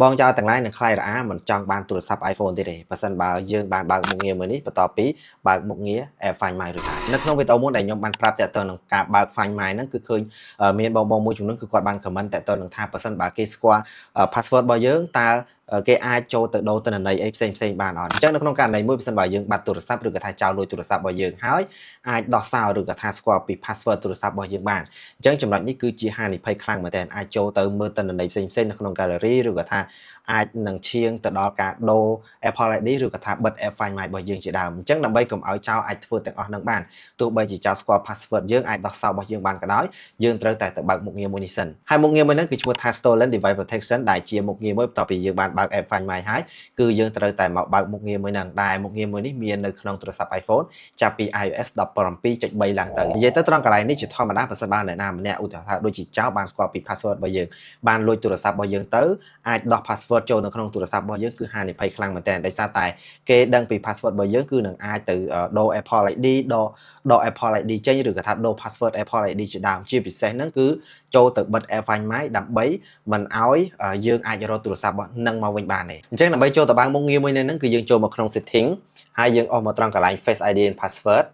បងចោរទាំងឡាយនឹងខ្លាយរអាមិនចង់បានទូរស័ព្ទ iPhone ទៀតទេបើសិនបើយើងបានបើកមុខងារមួយនេះបន្ទាប់ពីបើកមុខងារ App Find My រួចហើយនៅក្នុងវីដេអូមុនដែលខ្ញុំបានប្រាប់ទាក់ទងនឹងការបើក Find My ហ្នឹងគឺឃើញមានបងបងមួយចំនួនគឺគាត់បាន comment ទាក់ទងនឹងថាបើសិនបើគេស្គាល់ password របស់យើងតើគេអាចចូលទៅដូរទិន្នន័យអីផ្សេងផ្សេងបានអត់អញ្ចឹងនៅក្នុងករណីមួយបើសិនបើយើងបាត់ទូរស័ព្ទឬក៏ថាចោរលួចទូរស័ព្ទរបស់យើងហើយអាចដោះសោឬក៏ថាស្គាល់ពី password ទូរស័ព្ទរបស់យើងបានអញ្ចឹងចំណុចនេះគឺជាហានិភ័យខ្លាំងមែនទែនអាចចូលទៅមើលទិន្នន័យផ្សេងផ្សេងនៅក្នុង gallery ឬក៏ថាអាចនឹងឈៀងទៅដល់ការដូរ Apple ID ឬក៏ថាបិទ App Find My របស់យើងជាដើមអញ្ចឹងដើម្បីកុំឲ្យចោរអាចធ្វើទាំងអស់នឹងបានទោះបីជាចោរស្គាល់ password យើងអាចដោះសោរបស់យើងបានក៏ដោយយើងត្រូវតែទៅបើកមុខងារមួយនេះសិនហើយមុខងារមួយហ្នឹងគឺឈ្មោះថា Stolen Device Protection ដែលជាមុខងារមួយបន្ទាប់ពីយើងបានបើក App Find My ហើយគឺយើងត្រូវតែមកបើកមុខងារមួយហ្នឹងដែលមុខងារមួយនេះមាននៅក្នុងទូរស័ព្ទ iPhone ចាប់ពី iOS 17.3ឡើងទៅនិយាយទៅត្រង់កន្លែងនេះជាធម្មតាប្រសិនបើអ្នកណាម្នាក់ឧទាហរណ៍ថាដូចជាចោរបានស្គាល់ពី password របស់យើងបានលួចទូរស័ព្ទរបស់យើងទៅអាចដោះ password ចូលនៅក្នុងទូរស័ព្ទរបស់យើងគឺហានិភ័យខ្លាំងមែនទែនដោយសារតែគេដឹងពី password របស់យើងគឺនឹងអាចទៅដូរ Apple ID ដូរដក Apple ID ចេញឬក៏ថាដូរ password Apple ID ជាដើមជាពិសេសហ្នឹងគឺចូលទៅបិទ App Find My ដើម្បីមិនឲ្យយើងអាចរកទូរស័ព្ទនឹងមកវិញបានទេអញ្ចឹងដើម្បីចូលទៅបើកមុខងារមួយនេះហ្នឹងគឺយើងចូលមកក្នុង setting ហើយយើងអូសមកត្រង់កន្លែង Face ID and Password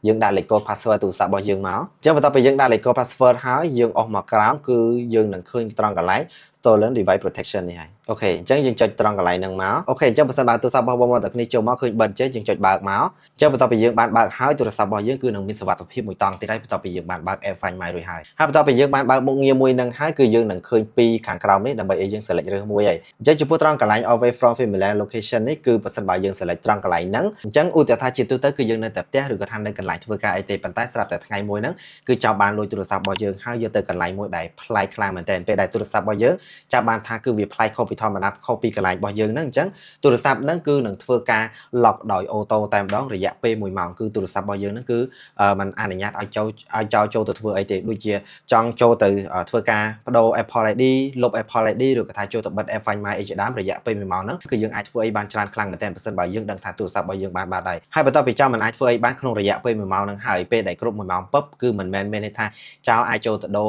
យើងដាក់លេខកូដ password ទូរស័ព្ទរបស់យើងមកអញ្ចឹងបន្ទាប់ពីយើងដាក់លេខកូដ password ហើយយើងអូសមកក្រោមគឺយើងនឹងឃើញត្រង់កន្លែង stolen device protection នេះហើយ OK អញ្ចឹងយើងចុចត្រង់កន្លែងហ្នឹងមក OK អញ្ចឹងបើសិនបើទូរស័ព្ទរបស់បងប្អូនទាំងគ្នាចូលមកឃើញបិទចេះយើងចុចបើកមកអញ្ចឹងបន្ទាប់ពីយើងបានបើកហើយទូរស័ព្ទរបស់យើងគឺនឹងមានសុវត្ថិភាពមួយតង់ទៀតហើយបន្ទាប់ពីយើងបានបើក App Find My រួចហើយហើយបន្ទាប់ពីយើងបានបើកមុខងារមួយហ្នឹងហើយគឺយើងនឹងឃើញពីរខាងក្រោមនេះដើម្បីឲ្យយើង select រើសមួយហើយអញ្ចឹងចំពោះត្រង់កន្លែង away from familiar location នេះគឺបើសិនបើយើង select ត្រង់កន្លែងហ្នឹងអញ្ចឹងឧទាហរណ៍ថាជាទូទៅគឺយើងនៅតែផ្ទះឬក៏ថានៅកន្លែងធ្វើការអីទេប៉ុន្តែស្រាប់តែថ្ងៃមួយហ្នឹងគឺចោរបានលួចទូរស័ព្ទរបស់យើងហើយយកទៅកន្លែងមួយដែលប្លែកខ្លាំងមែនទែនពេលដែលទូរស័ព្ទរបស់យើងចាប់បានថាគឺវាប្លែកខុសពីធម្មតាខុសពីកន្លែងរបស់យើងហ្នឹងអញ្ចឹងទូរស័ព្ទហ្នឹងគឺនឹងធ្វើការ lock ដោយ auto តែម្ដងរយៈពេល1ម៉ោងគឺទូរស័ព្ទរបស់យើងហ្នឹងគឺมันអនុញ្ញាតឲ្យចូលឲ្យចោរចូលទៅធ្វើអីទេដូចជាចង់ចូលទៅធ្វើការបដូរ Apple ID លុប Apple ID ឬក៏ថាចូលទៅបិទ App Find My អីជាដើមរយៈពេល1ម៉ោងហ្នឹងគឺយើងអាចធ្វើអីបានច្រើនខ្លាំងមែនទែនប្រសិនបើយើងដឹងថាទូរស័ព្ទរបស់យើងបានបាត់ហើយហើយបន្ទាប់ពីចោរមិនអាចធ្វើអីបានក្នុងរយៈពេល1ម៉ោងហ្នឹងហើយពេលដែលគ្រប់1ម៉ោងពឹបគឺមិនមែនមានន័យថាចោរអាចចូលទៅដូរ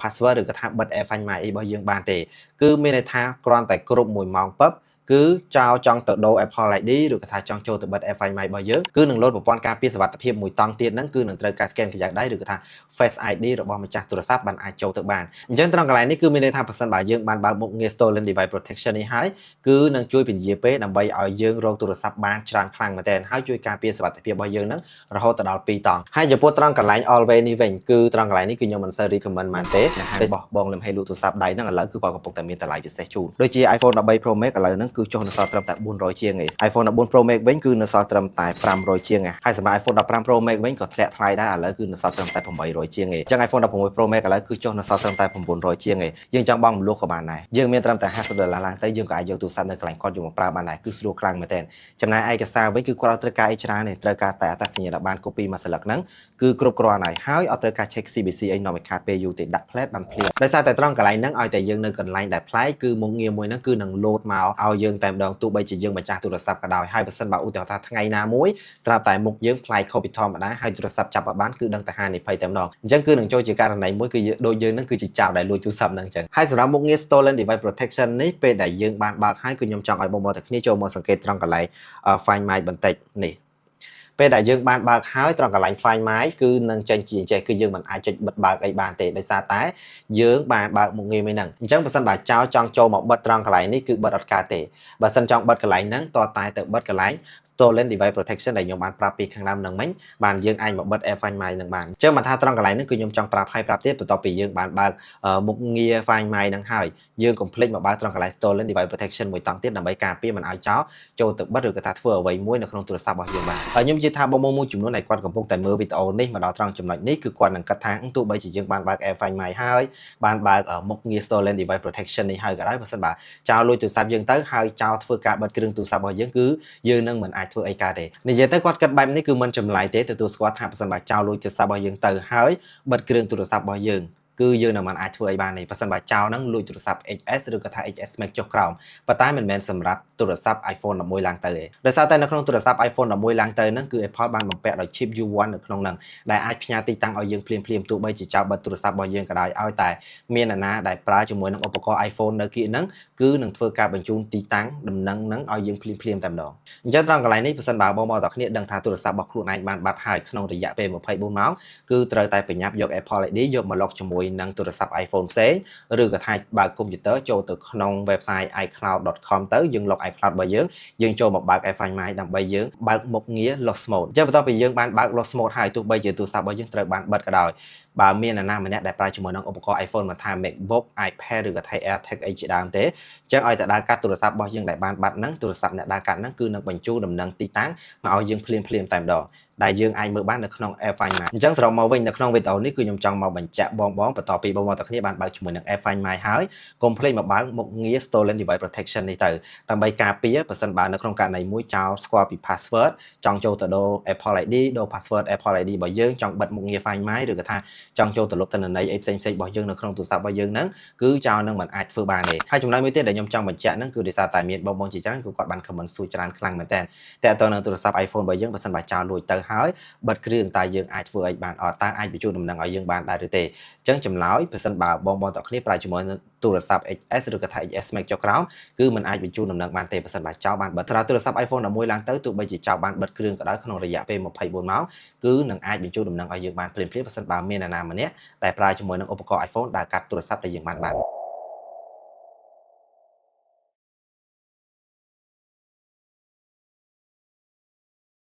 password ឬក៏ថាបិទ App Find My អីរបស់យើងបានទេគឺមានន័យថាគ្រាន់តែគ្រប់1ម៉ោងពឹបគឺចោរចង់ទៅដូរ Apple ID ឬក៏ថាចង់ចូលទៅបិទ App Find My របស់យើងគឺនឹងលោតប្រព័ន្ធការពារសុវត្ថិភាពមួយតង់ទៀតហ្នឹងគឺនឹងត្រូវការ scan ក្រយៅដៃឬក៏ថា Face ID របស់ម្ចាស់ទូរស័ព្ទបានអាចចូលទៅបានអញ្ចឹងត្រង់កន្លែងនេះគឺមានន័យថាប្រសិនបើយើងបានបើកមុខងារ Stolen Device Protection នេះហើយគឺនឹងជួយពន្យាពេលដើម្បីឲ្យយើងរកទូរស័ព្ទបានច្រើនខ្លាំងមែនទែនហើយជួយការពារសុវត្ថិភាពរបស់យើងហ្នឹងរហូតទៅដល់2តង់ហើយចំពោះត្រង់កន្លែង Always នេះវិញគឺត្រង់កន្លែងនេះគឺខ្ញុំមិនសូវ recommend មែនទេរបស់បងលំហេលក់ទូរស័ព្ទដៃហ្នឹងឥឡូវគឺគាត់កំពុងតែមានតម្លៃពិសេសជូនដូចជា iPhone 13 Pro Max ឥឡូវហ្នឹងគឺចុះនៅសល់ត្រឹមតែ400ជាងឯង iPhone 14 Pro Max វិញគឺនៅសល់ត្រឹមតែ500ជាងឯងហើយសម្រាប់ iPhone 15 Pro Max វិញក៏ធ្លាក់ថ្លៃដែរឥឡូវគឺនៅសល់ត្រឹមតែ800ជាងឯងអញ្ចឹង iPhone 16 Pro Max ឥឡូវគឺចុះនៅសល់ត្រឹមតែ900ជាងឯងយើងចង់បង់រំលោះក៏បានដែរយើងមានត្រឹមតែ50ដុល្លារឡើងទៅយើងក៏អាចយកទូរស័ព្ទនៅកន្លែងគាត់យកមកប្រើបានដែរគឺស្រួលខ្លាំងមែនទែនចំណែកឯកសារវិញគឺគាត់អត់ត្រូវការអីច្រើនទេត្រូវការតែអត្តសញ្ញាណប័ណ្ណ copy មួយស្លឹកហ្នឹងគឺគ្រប់គ្រាន់ហើយហើយអត់ត្រូវការ check CBC អីនាំឲ្យខាតពេលយូរទេដាក់ផ្លែតបានភ្លាមដោយសារតែត្រង់កន្លែងហ្នឹងឲ្យតែយើងនៅកន្លែងដែលប្លែកគឺមុខងារមួយហ្នឹងគឺនឹងលោតមកឲ្យយើងតែម្ដងទោះបីជាយើងម្ចាស់ទូរស័ព្ទក៏ដោយហើយបើសិនបើឧទាហរណ៍ថាថ្ងៃណាមួយស្រាប់តែមុខយើងប្លែកខុសពីធម្មតាហើយទូរស័ព្ទចាប់អត់បានគឺដឹងតែហានិភ័យតែម្ដងអញ្ចឹងគឺនឹងចូលជាករណីមួយគឺដូចយើងហ្នឹងគឺជាចោរដែលលួចទូរស័ព្ទហ្នឹងអញ្ចឹងហើយសម្រាប់មុខងារ stolen device protection នេះពេលដែលយើងបានបើកហើយគឺខ្ញុំចង់ឲ្យបងប្អូនទាំងគ្នាចូលមកសង្កេតត្រង់កន្លែង Find My បន្តិចនេះពេលដែលយើងបានបើកហើយត្រង់កន្លែង Find My គឺនឹងចេញជាអញ្ចេះគឺយើងមិនអាចចុចបិទបើកអីបានទេដោយសារតែយើងបានបើកមុខងារមួយហ្នឹងអញ្ចឹងបើសិនបើចោរចង់ចូលមកបិទត្រង់កន្លែងនេះគឺបិទអត់កើតទេបើសិនចង់បិទកន្លែងហ្នឹងតតែទៅបិទកន្លែង stolen device protection ដែលខ្ញុំបានប្រាប់ពីខាងដើមហ្នឹងមិញបានយើងអាចមកបិទ App Find My ហ្នឹងបានអញ្ចឹងមិនថាត្រង់កន្លែងហ្នឹងគឺខ្ញុំចង់ប្រាប់ឲ្យប្រាប់ទៀតបន្ទាប់ពីយើងបានបើកមុខងារ Find My ហ្នឹងហើយយើងកុំភ្លេចមកបើកត្រង់កន្លែង stolen device protection មួយតង់ទៀតដើម្បីការពារមិនឲ្យចោរចូលទៅបិទឬក៏ថាធ្វើអ្វីមួយនៅក្នុងទូរស័ព្ទរបស់យើងបានហើយខ្ញុំជឿថាបងប្អូនមួយចំនួនដែលគាត់កំពុងតែមើលវីដេអូនេះមកដល់ត្រង់ចំណុចនេះគឺគាត់នឹងគិតថាទោះបីជាយើងបានបើក App Find My ហើយបានបើកមុខងារ stolen device protection នេះហើយក៏ដោយបើសិនបើចោរលួចទូរស័ព្ទយើងទៅហើយចោរធ្វើការបិទគ្រឿងទូរស័ព្ទរបស់យើងគឺយើងនឹងមិនអាចធ្វើអីកើតទេនិយាយទៅគាត់គិតបែបនេះគឺមិនចម្លែកទេទទួលស្គាល់ថាបើសិនបើចោរលួចទូរស័ព្ទរបស់យើងទៅហើយបិទគ្រឿងទូរស័ព្ទរបស់យើង គឺយើងនឹងមិនអាចធ្វើអីបានទេបើសិនបើចោរហ្នឹងលួចទូរស័ព្ទ XS ឬក៏ថា XS Max ចុះក្រោមប៉ុន្តែមិនមែនសម្រាប់ទូរស័ព្ទ iPhone 11ឡើងទៅទេដោយសារតែនៅក្នុងទូរស័ព្ទ iPhone 11ឡើងទៅហ្នឹងគឺ Apple បានបំពាក់ដោយ chip U1 នៅក្នុងហ្នឹងដែលអាចផ្ញើទីតាំងឲ្យយើងភ្លាមភ្លាមទោះបីជាចោរបិទទូរស័ព្ទរបស់យើងក៏ដោយឲ្យតែមានអ្នកណាដែលប្រើជាមួយនឹងឧបករណ៍ iPhone នៅគៀកហ្នឹងគឺនឹងធ្វើការបញ្ជូនទីតាំងដំណឹងហ្នឹងឲ្យយើងភ្លាមភ្លាមតែម្ដងអញ្ចឹងត្រង់កន្លែងនេះប្រសិនបើបងប្អូនទាំងគ្នាដឹងថាទូរស័ព្ទរបស់ខ្លួនឯងបានបាត់ហើយក្នុងរយៈពេល24ម៉ោងគឺត្រូវតែប្រញាប់យក Apple ID យកមក log ជាមួយនឹងទូរស័ព្ទ iPhone ផ្សេងឬក៏ថាបើកកុំព្យូទ័រចូលទៅក្នុង website iCloud.com ទៅយើង log iCloud របស់យើងយើងចូលមកបើក Find My ដើម្បីយើងបើកមុខងារ Lost Mode អញ្ចឹងបន្ទាប់ពីយើងបានបើក Lost Mode ហើយទោះបីជាទូរស័ព្ទរបស់យើងត្រូវបានបិទក៏ដោយបើមាននរណាម្នាក់ដែលប្រើជាមួយនឹងឧបករណ៍ iPhone មិនថា MacBook, iPad ឬក៏ថា AirTag អីជាដើមទេអញ្ចឹងឲ្យតែដើរកាត់ទូរស័ព្ទរបស់យើងដែលបានបាត់ហ្នឹងទូរស័ព្ទអ្នកដើរកាត់ហ្នឹងគឺនឹងបញ្ជូនដំណឹងទីតាំងមកឲ្យយើងភ្លាមភ្លាមតែម្ដងដែលយើងអាចមើលបាននៅក្នុង App Find My អញ្ចឹងសរុបមកវិញនៅក្នុងវីដេអូនេះគឺខ្ញុំចង់មកបញ្ជាក់បងបងបន្ទាប់ពីបងប្អូនទាំងគ្នាបានបើកជាមួយនឹង App Find My ហើយកុំភ្លេចមកបើកមុខងារ Stolen Device Protection នេះទៅដើម្បីការពារប្រសិនបើនៅក្នុងករណីមួយចោរស្គាល់ពី password ចង់ចូលទៅដូរ Apple ID ដូរ password Apple ID របស់យើងចង់បិទមុខងារ Find My ឬក៏ថាចង់ចូលទៅលុបទិន្នន័យអីផ្សេងៗរបស់យើងនៅក្នុងទូរស័ព្ទរបស់យើងហ្នឹងគឺចោរនឹងមិនអាចធ្វើបានទេហើយចំណុចមួយទៀតដែលខ្ញុំចង់បញ្ជាក់ហ្នឹងគឺដោយសារតែមានបងប្អូនជាច្រើនគឺគាត់បាន comment សួរច្រើនខ្លាំងមែនតើតើតើនៅទូរស័ព្ទ iPhone របស់យើងបើសិនបើចោរលួចទៅហើយបិទគ្រឿងតើយើងអាចធ្វើអីបានអត់តើអាចបញ្ជូនដំណឹងឲ្យយើងបានដែរឬទេអញ្ចឹងចម្លើយប្រសិនបើបងប្អូនទាំងគ្នាប្រើជាមួយនឹងទូរស័ព្ទ XS ឬក៏ថា XS Max ចុះក្រោមគឺมันអាចបញ្ជូនដំណឹងបានទេប្រសិនបើចោរបានបិទសម្រាប់ទូរស័ព្ទ iPhone 11ឡើងទៅទោះបីជាចោរបានបិទគ្រឿងក៏ដោយក្នុងរយៈពេល24ម៉ោងគឺនឹងអាចបញ្ជូនដំណឹងឲ្យយើងបានភ្លាមៗប្រសិនបើមាននរណាម្នាក់ដែលប្រើជាមួយនឹងឧបករណ៍ iPhone ដែលកាត់ទូរស័ព្ទដែលយើងបានបាត់។